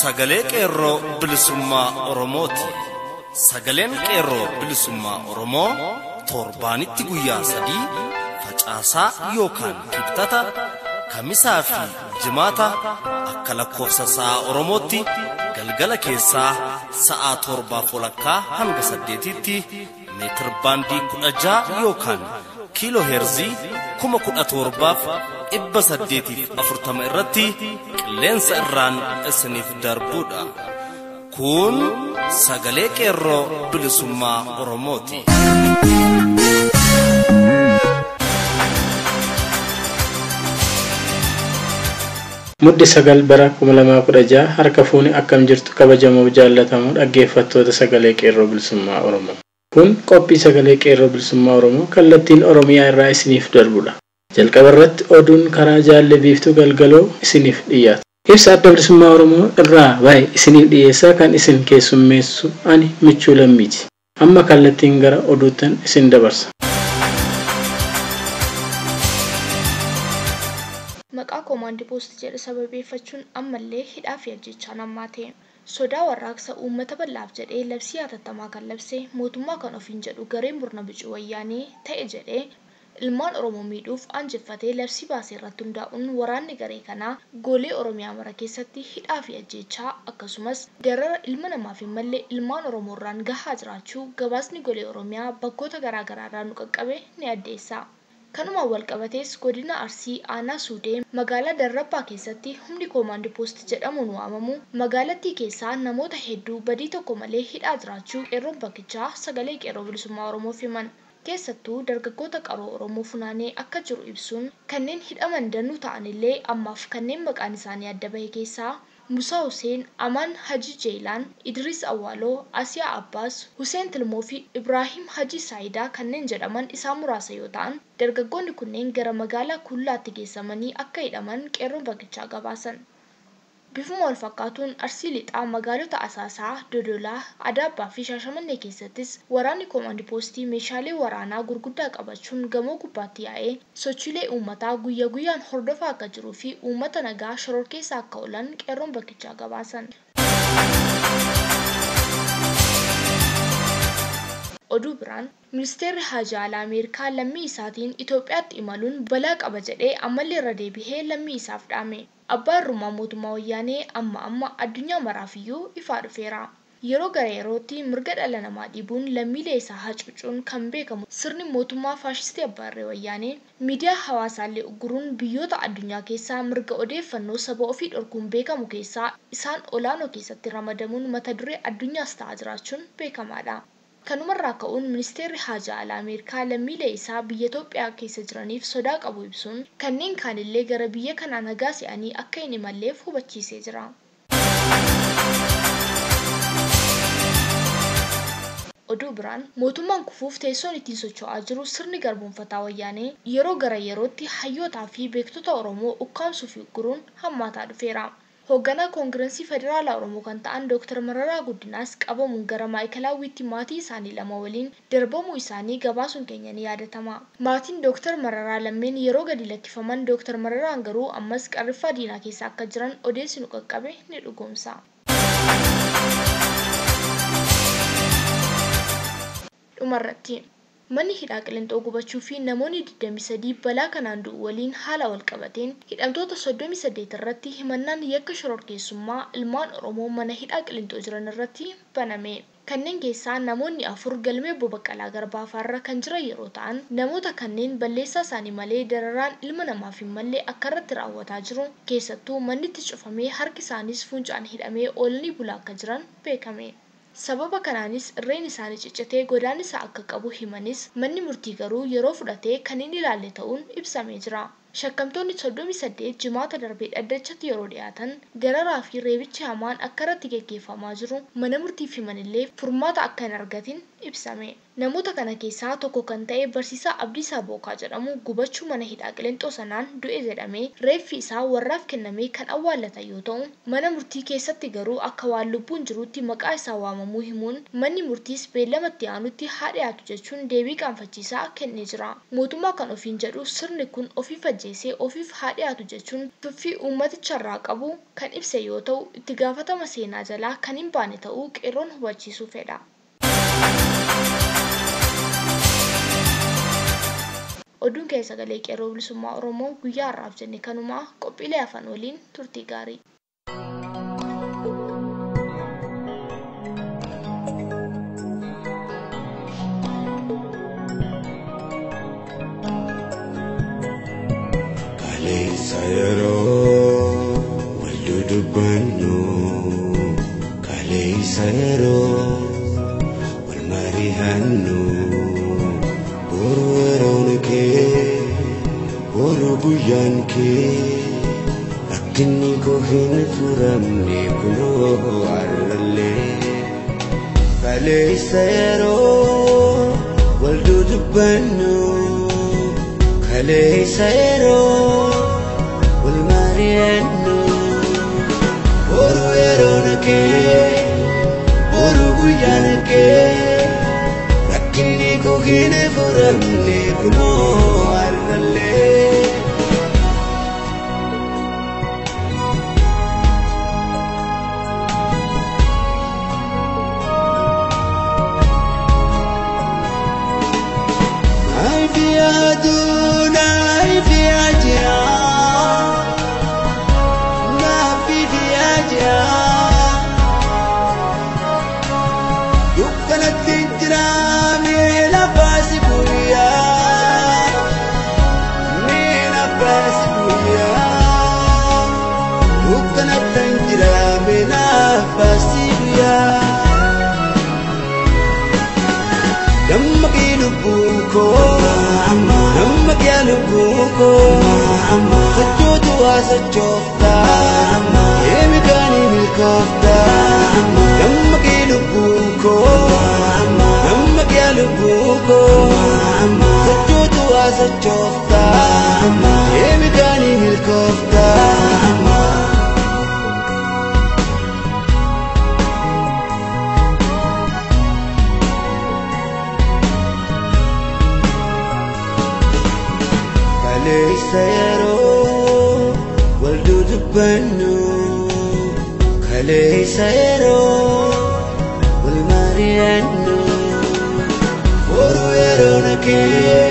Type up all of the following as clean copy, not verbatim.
Sagalee Qeerroo Bilisummaa Oromooti. Sagaleen Qeerroo Bilisummaa Oromoo torbaanitti guyyaa 3 facaasaa yookaan kibxata, kamisaa fi jimaata akka lakkoofsa sa'a Oromootti galgala keessaa sa'a 7:30 hanga 8tti meetir baandii 16 yookaan kiiloo heerzii 17,840 irratti qilleensa irraan isiniif darbuudha. Kun Sagalee Qeerroo Bilisummaa Oromooti. Mudde 9 bara 2016 harka fuuni akkam jirtu kabajamoo jaallatamoo dhaggeeffattoota Sagalee Qeerroo Bilisummaa Oromoo. Kun qophii Sagalee Qeerroo Bilisummaa Oromoo kallattiin Oromiyaa irraa isiniif darbudha. Jalqaba irratti oduun karaa Jaalle Biiftuu Galgaloo isiniif dhiyaata. Ibsa Adda Bilisummaa Oromoo irraa bahe isiniif dhiyeessaa kan isin keessummeessu ani Michuu Lammiiti. Amma kallattiin gara oduuttan isin dabarsa. Maqaa Koomaandi Poost jedhu sababeeffachuun ammallee hidhaa fi ajjeechaan hammaate. Sodaa warraaqsa uummata bal'aaf jedhee labsii hatattamaa kan labse mootummaa kan ofiin jedhu gareen murna bicuu wayyaanee ta'e jedhee ilmaan Oromoo miidhuuf anjeffatee labsii baasee irratti hundaa'uun waraanni garee kanaa goolee Oromiyaa mara keessatti hidhaa fi ajjeechaa akkasumas darara ilma namaaf hin malle ilmaan Oromoo irraan gahaa jiraachuu gabaasni golee Oromiyaa bakkoota garaa garaa irraa nu qaqqabe ni addeessa. Kanumaan walqabatees godina Arsii aanaa Suudee magaalaa Darrabbaa keessatti humni Koomaandi Poost jedhamuun waamamu magaalattii keessaa namoota hedduu badii tokko malee hidhaa jiraachuu qeerroon bakkichaa Sagalee Qeerroo Bilisummaa Oromoof himan. Keessattuu dargaggoota qaroo Oromoo funaanee akka jiru ibsuun kanneen hidhaman danuu ta'anillee ammaaf kanneen maqaan isaanii adda bahe keessaa Musaa Hussein, Amaan Haji Jeelaan, Idris Awwaaloo, Asiyaa Abbaas, Hussein Tilmoo fi Ibrahim Haji Saayidaa kanneen jedhaman isaan muraasa yoo ta'an dargaggoonni kunneen gara magaalaa Kullaatti geessamanii akka hidhaman qeerroon bakkichaa gabaasan. Bifuma wal fakkaatuun Arsii Lixaa magaalota Asaasaa, Dodolaa, Adaabbaa fi Shaashamannee keessattis waraanni Koomaandi Poostii meeshaalee waraanaa gurguddaa qabachuun gamoo gubbaatti yaa'ee sochiilee uummataa guyyaa guyyaan hordofaa akka jiruu fi uummata nagaa shororkeessaa akka oolan qeerroon bakkichaa gabaasan. Oduu biraan Ministeerri Haajaa Alaa Ameerikaa lammii isaatiin Itoophiyaatti imaluun balaa qaba jedhee ammallee irra deebihee lammii isaaf dhaame. Abbaan Irrummaa mootummaa wayyaanee amma amma addunyaa maraafiyyuu ifaa dhufeera. Yeroo gara yerootti mirga dhala namaa dhiibuun lammiilee isaa hacuucuun kan beekamu sirni mootummaa faashistii abbaa irree wayyaanee miidiyaa hawaasaallee ugguruun biyyoota addunyaa keessaa mirga odeeffannoo saba ofii dhorkuun beekamu keessaa isaan olaanoo keessatti ramadamuun mata duree addunyaas ta'aa jiraachuun beekamaadha. Kanumarraa ka'uun Ministeerri Haajaa Alaa Ameerikaa lammiilee isaa biyya Itoophiyaa keessa jiraniif sodaa qabu ibsuun kanneen kaanillee gara biyya kanaa nagaa se'anii akka hin imalleef hubachiisee jira. Oduu biraan mootummaan kufuuf teessoon ittiin socho'aa jiru sirni garboomfataa wayyaanee yeroo gara yerootti hayyootaa fi beektota Oromoo ukkaamsuu fi ugguruun hammaataa dhufeera. Hoogganaa Koongirensii Federaalaa Oromoo kan ta'an Dr. Mararaa Guddinaas qabamuun gara Maayikilaawiitti maatii isaanii lama waliin darbamuu isaanii gabaasuun keenya ni yaadatama. Maatiin Dr. Mararaa lammeen yeroo gadi lakkifaman Dr. Mararaan garuu ammas qarriffaa diinaa keessa akka jiran odeessi nu qaqqabe ni dhugoomsa. Dhumarratti manni hidhaa Qilixoo gubachuu fi namoonni 23 balaa kanaan du'u waliin haala wal qabateen hidhamtoota 38 irratti himannaan yakka shororkeessummaa ilmaan Oromoo mana hidhaa Qilixoo jiran irratti baname. Kanneen keessaa namoonni 4 galmee Obbo Baqqalaa Garbaa faarra kan jiran yeroo ta'an namoota kanneen balleessaa isaanii malee dararaan ilma namaaf hin malle akka irratti raawwataa jiru keessattuu mannitti cufamee harki isaaniis fuuncaan hidhamee oolanii bulaa akka jiran beekame. Sababa kanaanis irreen isaanii ciccitee godaannisa akka qabu himanis manni murtii garuu yeroo fudhatee kan hin ilaalle ta'uun ibsamee jira. Shakkamtoonni 38 jimaata darbee dhaddachatti yeroo dhiyaatan dararaa fi reebichi hamaan akka irratti geggeeffamaa jiru mana murtiif himanillee furmaata akka hin argatin ibsame. Namoota kana keessaa tokko kan ta'e barsiisaa Abdiisaa Bookaa jedhamu gubachuu mana hidhaa Qilinxoo sanaan du'e jedhamee reeffi isaa warraaf kennamee kan awwaallatan yoo ta'u, mana murtii keessatti garuu akka waan lubbuun jirutti maqaa isaa waamamuu himuun manni murtiis beellamatti aanutti haa dhiyaatu jechuun deebii qaanfachiisaa kennee jira. Mootummaa kan ofiin jedhu sirni kun ofiif ajjeesee ofiif haa dhiyaatu jechuun tuffii uummaticharraa qabu kan ibse yoo ta'u, itti gaafatama seenaa jalaa kan hin baane ta'uu qeerroon hubachiisuu fedha. Oduun keessa sagalee qeerroo bilisummaa Oromoo guyyaa har'aaf jenne kanumaa qophiilee hafan waliin turtii gaarii. Kaleessa yeroo wal dudubbannu, kaleessa yeroo wal mari'annu, boru yeroon kee, boru guyyaan kee, rakkinni koo hin furamne kunoo har'allee. Kaleessa yeroo wal dudubbannu, kaleessa yeroo wal mari'annu, boru yeroon kee, boru guyyaan kee, rakkinni koo hin furamne kunoo har'allee. Sochootu waa sochoofta, eemi kaanii milkoofta. Dammaqee lubbuun koo, dammaqee lubbuun koo, sochootu waa sochoofta, eemi kaanii milkoofta. Kaleessa yeroo wal dudubbannu, kaleessa yeroo wal mari'annu, boru yeroon kee,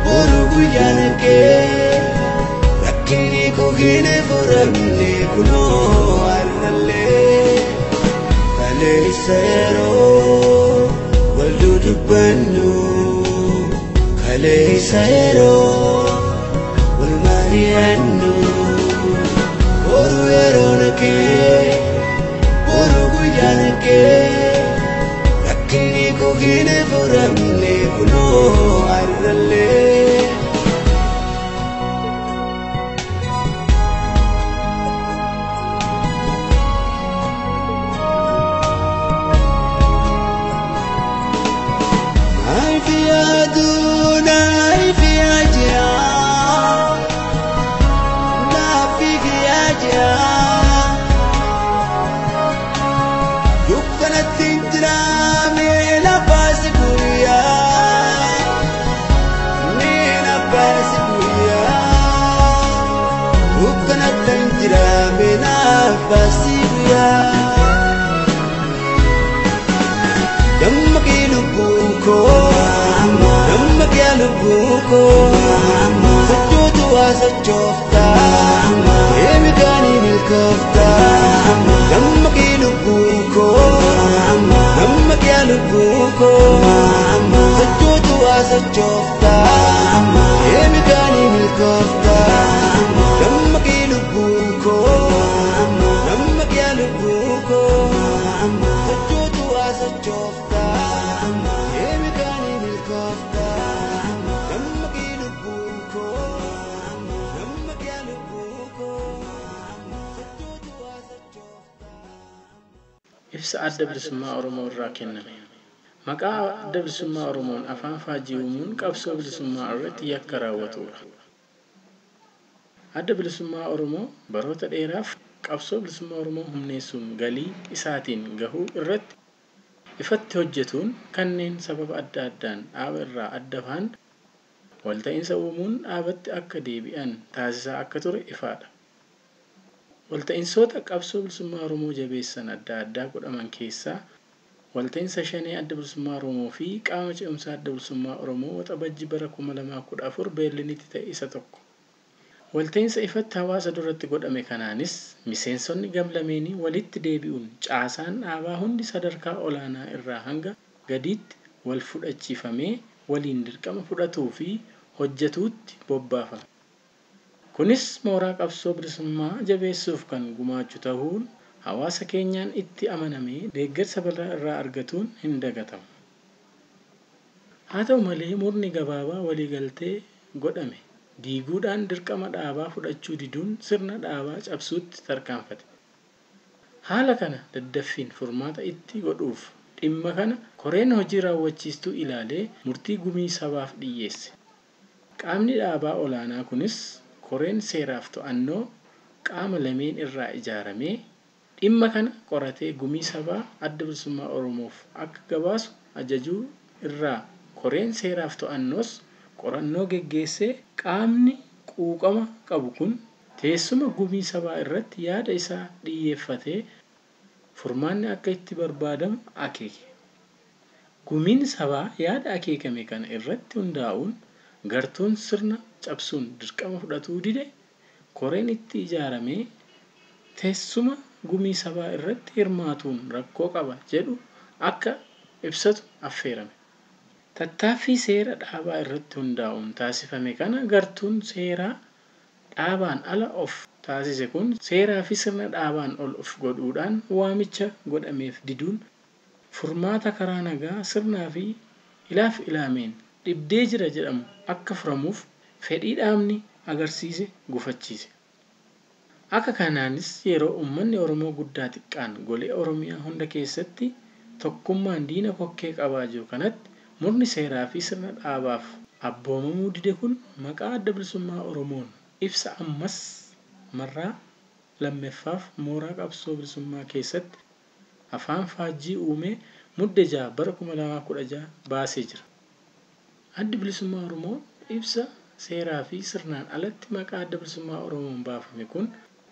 boru guyyaan kee, rakkinni koo hin furamne kunoo har'allee. Kaleessa yeroo wal dudubbannu, kaleessa yeroo wal mari'annu, boru yeroon kee, boru guyyaan kee, rakkinni koo hin furamne kunoo har'allee. Dammaqee lubbuun koo, dammaqee lubbuun koo, sochootu waa sochoofta, eemi kaanii milkoofta. Dammaqee lubbuun koo, dammaqee lubbuun koo, sochootu waa sochoofta, eemi kaanii milkoofta. Dammaqee lubbuun koo, dammaqee lubbuun koo, sochootu waa sochoofta, eemi kaanii milkoofta. Dammaqee lubbuun koo, dammaqee lubbuun koo, sochootu waa sochoofta. Ibsa adda bilisummaa Oromoo irraa kenname. Maqaa Adda Bilisummaa Oromoon afaan faajjii uumuun qabsoo bilisummaa irratti yakka raawwatudha. Adda Bilisummaa Oromoo baroota dheeraaf qabsoo bilisummaa Oromoo humneessuun galii isaatiin gahuu irratti ifatti hojjetuun kanneen sababa adda addaan dhaaba irraa adda bahan walta'iinsa uumuun dhaabatti akka deebi'an taasisaa akka ture ifaadha. Walta'iinsoota qabsoo bilisummaa Oromoo jabeessan adda addaa godhaman keessaa walta'iinsa shanee Adda Bilisummaa Oromoo fi qaama ce'umsaa Adda Bilisummaa Oromoo Waxabajjii bara 2014 Beerlinitti ta'e isa tokko. Walta'iinsa ifatti hawaasa duratti godhame kanaanis miseensonni gamlameenii walitti deebi'uun caasaan dhaabaa hundi sadarkaa olaanaa irraa hanga gadiitti wal fudhachiifamee waliin dirqama fudhatuu fi hojjetuutti bobbaafame. Kunis mooraa qabsoo bilisummaa jabeessuuf kan gumaachu ta'uun hawaasa keenyaan itti amanamee deeggarsa bal'aa irraa argatuun hin dagatamu. Haa ta'u malee murni gabaabaa waliigaltee godhame diiguudhaan dirqama dhaabaa fudhachuu diduun sirna dhaabaa cabsuutti tarkaanfate. Haala kana daddaffiin furmaata itti godhuuf dhimma kana koreen hojii raawwachiistuu ilaalee murtii gumii sabaaf dhiyyeesse. Qaamni dhaabaa olaanaa kunis koreen seeraaf to'annoo qaama lameen irraa ijaaramee dhimma kana qoratee gumii sabaa Adda Bilisummaa Oromoof akka gabaasu ajajuu irraa koreen seeraaf to'annoos qorannoo geggeessee qaamni quuqama qabu kun teessuma gumii sabaa irratti yaada isaa dhiyyeeffatee furmaanni akka itti barbaadamu akeeke. Gumiin sabaa yaada akeekame kana irratti hundaa'uun gartuun sirna cabsuun dirqama fudhatuu dide koreen itti ijaaramee teessuma gumii sabaa irratti hirmaatuun rakkoo qaba jedhu akka ibsatu affeerame. Tattaaffii seera dhaabaa irratti hundaa'uun taasifame kana gartuun seeraa dhaabaan ala of taasise kun seeraa fi sirna dhaabaan ol of godhuudhaan waamicha godhameef diduun furmaata karaa nagaa sirnaa fi ilaaf ilaameen dhibdee jira jedhamu akka furamuuf fedhii dhaabni agarsiise gufachiise. Akka kanaanis yeroo uummanni Oromoo guddaa xiqqaan golee Oromiyaa hunda keessatti tokkummaan diina kokkee qabaa jiru kanatti murni seeraa fi sirna dhaabaaf abboomamuu dide kun maqaa Adda Bilisummaa Oromoon ibsa ammas marraa lammaffaaf mooraa qabsoo bilisummaa keessatti afaan faajjii uumee Mudde 6 bara 2016 baasee jira. Addi Bilisummaa Oromoo ibsa seeraa fi sirnaan alatti maqaa Adda Bilisummaa Oromoon baafame kun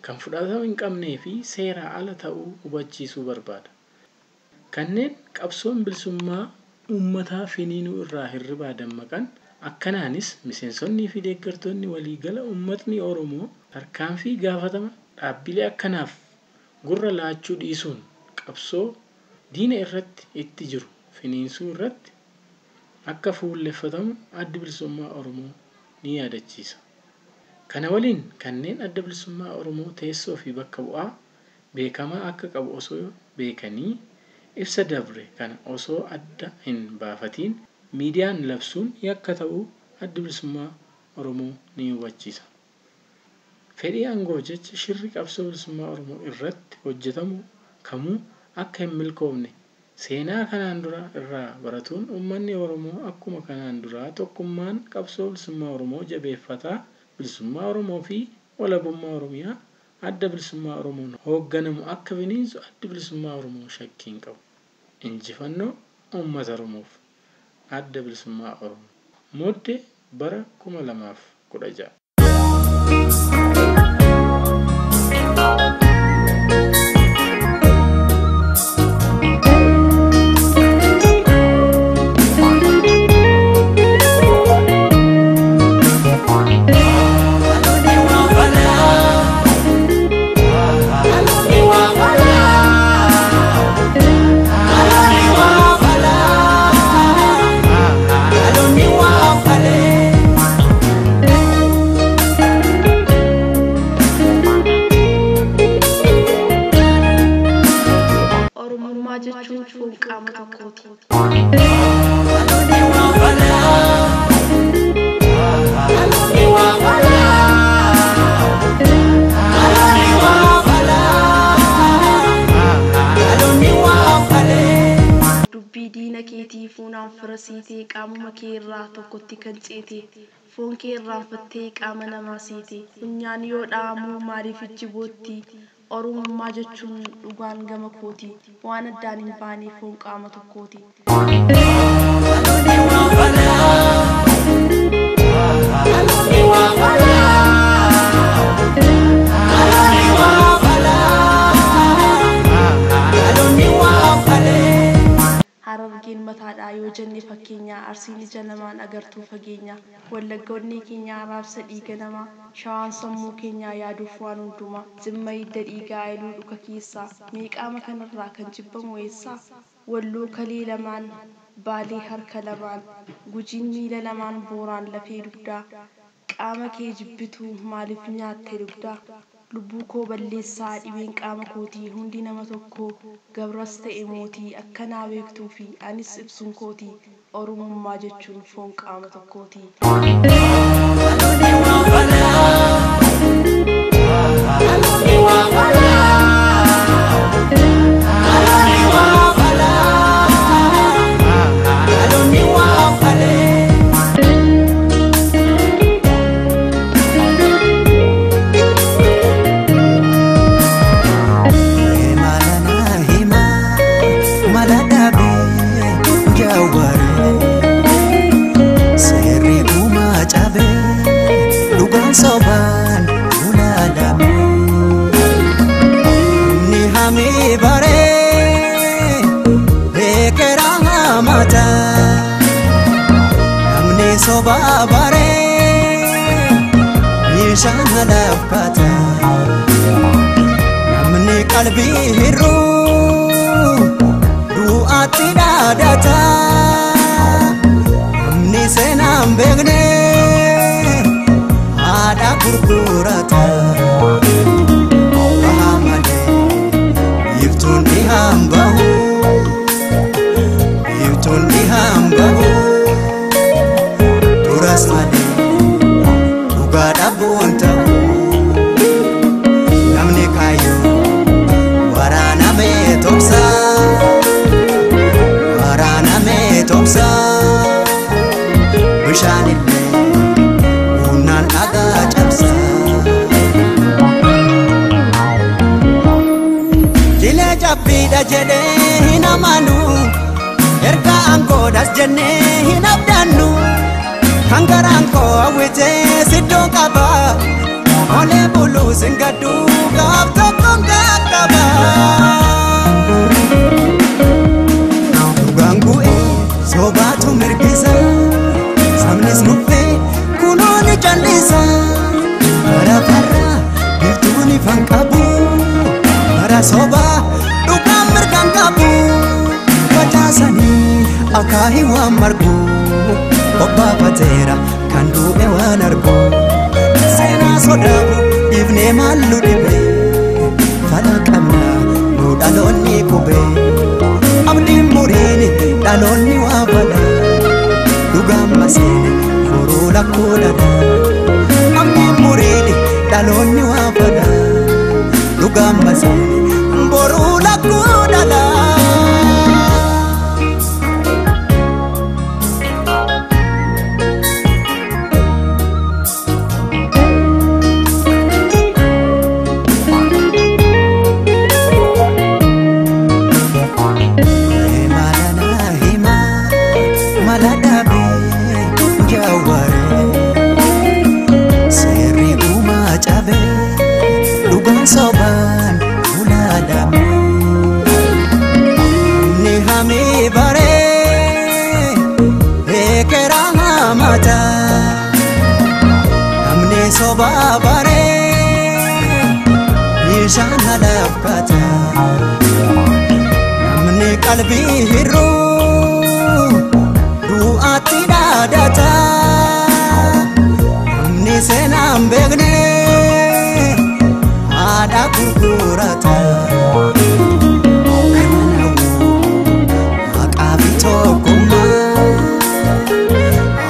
kan fudhatama hin qabnee fi seeraa ala ta'uu hubachiisuu barbaada. Kanneen qabsoon bilisummaa uummataa finiinuu irraa hirribaa dammaqan akkanaanis miseensonnii fi deeggartoonni waliigala uummatni Oromoo tarkaanfii gaafatama dhaabbilee akkanaaf gurra laachuu dhiisuun qabsoo diina irratti itti jiru finiinsuu irratti akka fuulleffatamu Addi Bilisummaa Oromoo ni yaadachiisa. Kana waliin kanneen Adda Bilisummaa Oromoo teessoo fi bakka bu'aa beekamaa akka qabu osoo beekanii ibsa dabre kana osoo adda hin baafatiin miidiyaan labsuun yakka ta'uu Addi Bilisummaa Oromoo ni hubachiisa. Fedhii aangoo jecha shirri qabsoo bilisummaa Oromoo irratti hojjetamu kamuu akka hin milkoofne seenaa kanaan dura irraa baratuun uummanni Oromoo akkuma kanaan duraa tokkummaan qabsoo bilisummaa Oromoo jabeeffataa bilisummaa Oromoo fi walabummaa Oromiyaa Adda Bilisummaa Oromoon hoogganamu akka finiinsu Addi Bilisummaa Oromoo shakkii hin qabu. Injifannoo uummata Oromoof. Adda Bilisummaa Oromoo. Mudde bara 2016. Oromummaa jechuun foon qaama tokkooti. Dubbii diina keetiif fira siitee qaamuma kee irraa tokkotti kan ceete foon kee irraanfattee qaama namaa seete funyaan yoo dha'amu maaliif ijji bootti Oromummaa jechuun dhugaan gama kooti waan addaan hin baane foon qaama tokkooti. Harargeen mataadhaa yoo jenne fakkeenya Arsiin ija namaan agartuu fageenya Wallaggoonni keenya raabsa dhiiga namaa Shawaan sammuu keenyaa yaaduuf waan hundumaa Jimma hidda dhiigaa iluu dhuka keessaa mee qaama kanarraa kan jibbamu eessaa Walloo kalee lamaan Baalee harka lamaan Gujiin miila lamaan Booraan lafee dugdaa qaama kee jibbituu maaliif nyaatte dugdaa Lubbuu koo balleessaa dhibeen qaama kootii hundi nama tokko gabras ta'e mootii akkanaa beektuu fi anis ibsuun kootii Oromummaa jechuun foon qaama tokkooti. Soban ulalame ni hami bare ekera mata namni soba bare nishan lafata namni qalbi hiru du'ati dadata namni senam begne ada gurgurata bahamale iftuun hambahu iftuun hambahu duras male dhugaa dhabuun ta'u namni kaayyoo waraaname tobsa waraaname tobsa bishaanillee humnaan dhagaa cabsa. Jilee jabbiidha jedhee hin amanu erga aangoodhas jennee hin abdannu kan garaan koo hawwitee siddoo qaba olee buluus hin gaddu gaaf tokkoon qaqqaba. Dhugaan bu'ee sobaatu mirgisa sabnis nuffee kunuuni callisa bara farra biiftuun ifan qabu bara sobaa dhugaan mirgaan qabu facaasanii akaahii waan margu obbaafateera kan du'e waan argu seenaa sodaabu dhiifnee maallu dhibe fala qabna nu dhaloonni qube abdiin muriin dhaloonni waa fala dhugaan maseene boruu lakkuu dhadha abdiin muriin dhaloonni waa fala dhugaan maseene boruu lakkuu dhadha. Soban ulalame ni hami bare ekera mata namni soba bare nishan lafkata namni qalbi hiru du'ati dadata namni seenaan beekne ada gurgurata kananawu haqaafi tokkummaa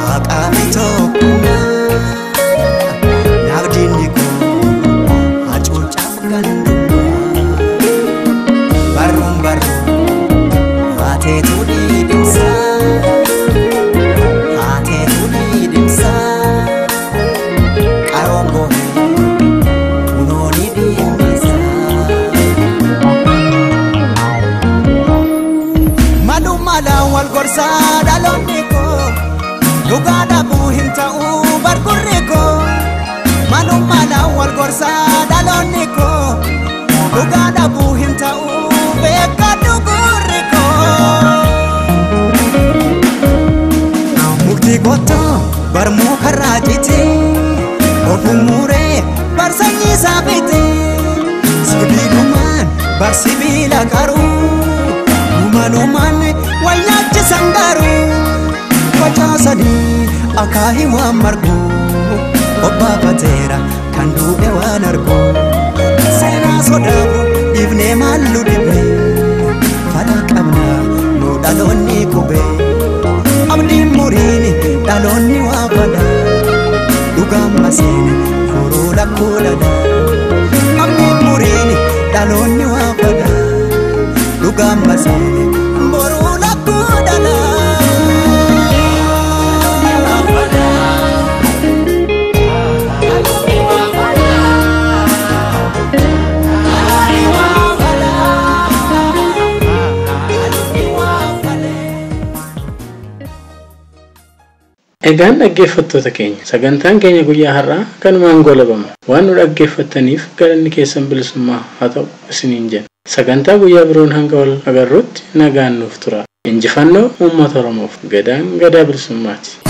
haqaafi tokkummaa naafdiinni koo hacuucaaf gandummaa barruun barruu haa Barmuu karraa cite ofumuree barsanyii saafite sibiilumaan bar sibiila qaruu gumanumaan wal nyaachisan garuu facaasanii akaahii waan margu obbaafateera kan du'e waan argu seenaa sodaabu dhiifnee maallu dibne fala qabna nu dhaloonni qubee abdiin muriin dhaloonni waa fada dhugaan maseene furuu lakkuu dhada abdiin muriin dhaloonni waa fada dhugaan maseene boruu lakkuu dhala. Egaan dhaggeeffattoota keenya sagantaan keenya guyyaa har'aa kanumaan goolabama. Waan nu dhaggeeffattaniif galanni keessan bilisummaa haa ta'u isiniin jenna. Sagantaa guyyaa biroon hanga wal agarruutti nagaan nuuf tura. Injifannoo uummata Oromoof gadaan gadaa bilisummaati.